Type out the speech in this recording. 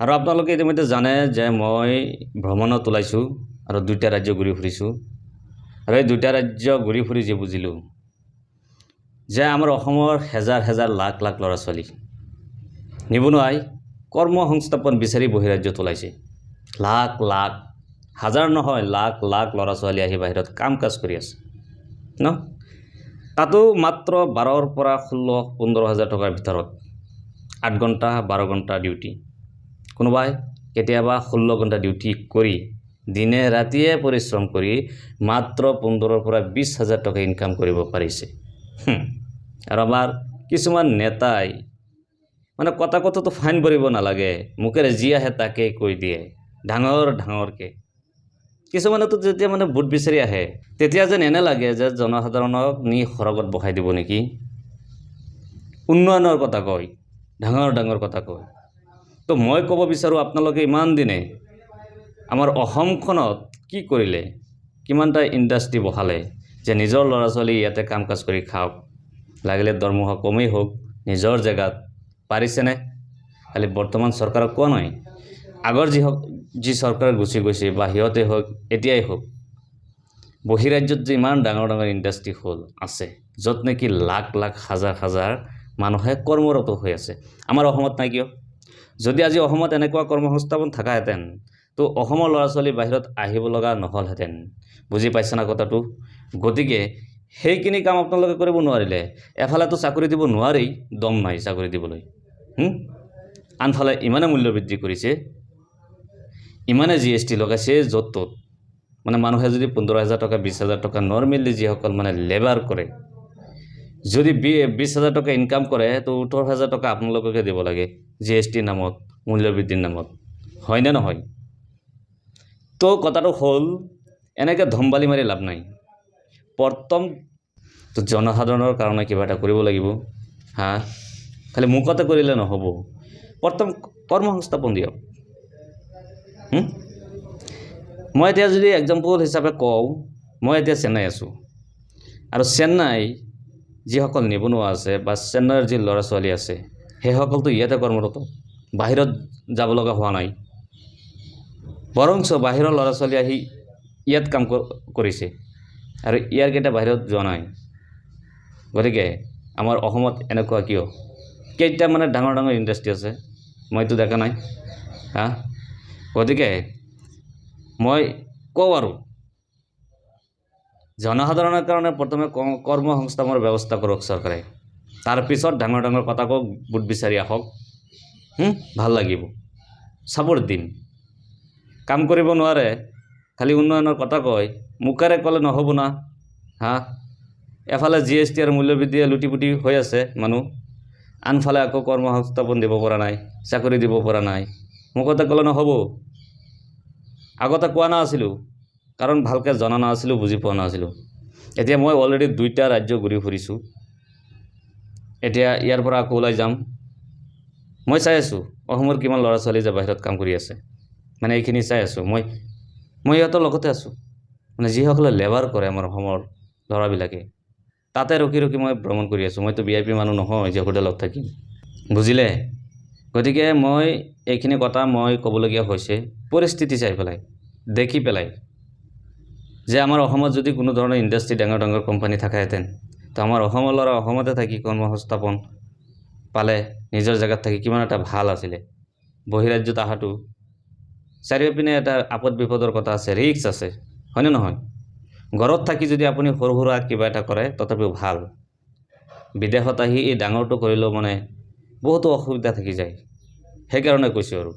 আৰু আপোনালোকে ইতিমধ্যে জানে যে মই ভ্ৰমণত ওলাইছোঁ আৰু দুইটা ৰাজ্য ঘূৰি ফুৰিছোঁ। আৰু এই দুইটা ৰাজ্য ঘূৰি ফুৰি যি বুজিলোঁ যে আমাৰ অসমৰ হেজাৰ হেজাৰ, লাখ লাখ ল'ৰা ছোৱালী, নিবনুৱাই কৰ্ম সংস্থাপন বিচাৰি বহিৰাজ্যত ওলাইছে। লাখ লাখ, হাজাৰ নহয়, লাখ লাখ ল'ৰা ছোৱালী আহি বাহিৰত কাম কাজ কৰি আছে ন। তাতো মাত্ৰ 12ৰ পৰা 16, 15 হাজাৰ টকাৰ ভিতৰত 8 ঘণ্টা, 12 ঘণ্টা ডিউটি, কোনোবাই কেতিয়াবা 16 ঘণ্টা ডিউটি কৰি, দিনে ৰাতিয়ে পৰিশ্ৰম কৰি মাত্ৰ 15ৰ পৰা 20 হাজাৰ টকা ইনকাম কৰিব পাৰিছে। আৰু আমাৰ কিছুমান নেতাই মানে কথা কথাটো ফাইন ভৰিব নালাগে, মুখেৰে যি আহে তাকেই কৈ দিয়ে ডাঙৰ ডাঙৰকৈ। কিছুমানেতো যেতিয়া মানে ভোট বিচাৰি আহে, তেতিয়া যেন এনে লাগে যে জনসাধাৰণক নি সৰগত বহাই দিব নেকি। উন্নয়নৰ কথা কয়, ডাঙৰ ডাঙৰ কথা কয়। তো মই ক'ব বিচাৰোঁ, আপোনালোকে ইমান দিনে আমাৰ অসমখনত কি কৰিলে? কিমানটা ইণ্ডাষ্ট্ৰি বহালে যে নিজৰ ল'ৰা ছোৱালী ইয়াতে কাম কাজ কৰি খাওক, লাগিলে দৰমহা কমেই হওক, নিজৰ জেগাত পাৰিছেনে? খালি বৰ্তমান চৰকাৰক কোৱা নাই, আগৰ যি হওক, যি চৰকাৰ গুচি গৈছে বা সিহঁতে হওক, এতিয়াই হওক, বহিৰাজ্যত যে ইমান ডাঙৰ ডাঙৰ ইণ্ডাষ্ট্ৰি হ'ল আছে, য'ত নেকি লাখ লাখ, হাজাৰ হাজাৰ মানুহে কৰ্মৰত হৈ আছে, আমাৰ অসমত নাই কিয়? যদি আজি অসমত এনেকুৱা কৰ্মসংস্থাপন থাকাহেঁতেন, তো অসমৰ ল'ৰা ছোৱালী বাহিৰত আহিব লগা নহ'লহেঁতেন। বুজি পাইছে না কথাটো? গতিকে সেইখিনি কাম আপোনালোকে কৰিব নোৱাৰিলে। এফালেতো চাকৰি দিব নোৱাৰেই, দম নাই চাকৰি দিবলৈ। আনফালে ইমানে মূল্য বৃদ্ধি কৰিছে, ইমানে জিএছটি লগাইছে য'ত ত'ত। মানে মানুহে যদি 15 হাজাৰ টকা, 20 হাজাৰ টকা, নৰ্মেলি যিসকল মানে লেবাৰ কৰে, যদি 20 হাজাৰ টকা ইনকাম কৰে, তো 18 হাজাৰ টকা আপোনালোককে দিব লাগে জিএছটিৰ নামত, মূল্য বৃদ্ধিৰ নামত। হয়নে নহয়? তো কথাটো হ'ল, এনেকৈ ধমবালি মাৰি লাভ নাই। প্ৰথম তো জনসাধাৰণৰ কাৰণে কিবা এটা কৰিব লাগিব। হা, খালি মুখতে কৰিলে নহ'ব। প্ৰথম কৰ্মসংস্থাপন দিয়ক। মই এতিয়া যদি এক্সাম্পল হিচাপে কওঁ, মই এতিয়া চেন্নাই আছোঁ আৰু চেন্নাই যিসকল নিবনুৱা আছে বা চেন্নাইৰ যি ল'ৰা ছোৱালী আছে, সেইসকলতো ইয়াতে কৰ্মৰত, বাহিৰত যাব লগা হোৱা নাই। বৰঞ্চ বাহিৰৰ ল'ৰা ছোৱালী আহি ইয়াত কাম কৰিছে আৰু ইয়াৰকেইটা বাহিৰত যোৱা নাই। গতিকে আমাৰ অসমত এনেকুৱা কিয়? কেইটা মানে ডাঙৰ ডাঙৰ ইণ্ডাষ্ট্ৰি আছে? মইতো দেখা নাই। হা, গতিকে মই কওঁ আৰু, জনসাধাৰণৰ কাৰণে প্ৰথমে কৰ্ম সংস্থাপনৰ ব্যৱস্থা কৰক চৰকাৰে। তাৰপিছত ডাঙৰ ডাঙৰ কথা কওক, ভোট বিচাৰি আহক। ভাল লাগিব, ছাপোৰ্ট দিম। কাম কৰিব নোৱাৰে, খালি উন্নয়নৰ কথা কয়। মুখেৰে ক'লে নহ'ব না। হা, এফালে জিএছটি আৰু মূল্যবৃদ্ধিয়ে লুটি পুটি হৈ আছে মানুহ, আনফালে আকৌ কৰ্ম সংস্থাপন দিব পৰা নাই, চাকৰি দিব পৰা নাই। মুখতে ক'লে নহ'ব। আগতে কোৱা নাছিলোঁ, কাৰণ ভালকৈ জনা নাছিলোঁ, বুজি পোৱা নাছিলোঁ। এতিয়া মই অলৰেডি দুইটা ৰাজ্য ঘূৰি ফুৰিছোঁ। এতিয়া ইয়াৰ পৰা আকৌ ওলাই যাম। মই চাই আছোঁ অসমৰ কিমান ল'ৰা ছোৱালী যে বাহিৰত কাম কৰি আছে। মানে এইখিনি চাই আছোঁ মই। মই ইহঁতৰ লগতে আছোঁ। মানে যিসকলে লেবাৰ কৰে, আমাৰ অসমৰ ল'ৰাবিলাকে, তাতে ৰখি ৰখি মই ভ্ৰমণ কৰি আছোঁ। মইতো ভিআইপি মানুহ নহয় যে হোটেলত থাকিম। বুজিলে? গতিকে মই এইখিনি কথা মই ক'বলগীয়া হৈছে পৰিস্থিতি চাই পেলাই, দেখি পেলাই যে আমাৰ অসমত যদি কোনো ধৰণৰ ইণ্ডাষ্ট্ৰি, ডাঙৰ ডাঙৰ কোম্পানী থাকাহেঁতেন, তো আমাৰ অসমৰ ল'ৰা অসমতে থাকি কৰ্মসংস্থাপন পালে, নিজৰ জেগাত থাকি কিমান এটা ভাল আছিলে। বহিৰাজ্যত অহাটো চাৰিওপিনে এটা আপদ বিপদৰ কথা আছে, ৰিস্ক আছে, হয়নে নহয়? ঘৰত থাকি যদি আপুনি সৰু সুৰা কিবা এটা কৰে, তথাপিও ভাল। বিদেশত আহি এই ডাঙৰটো কৰিলেও মানে বহুতো অসুবিধা থাকি যায়। সেইকাৰণে কৈছোঁ আৰু।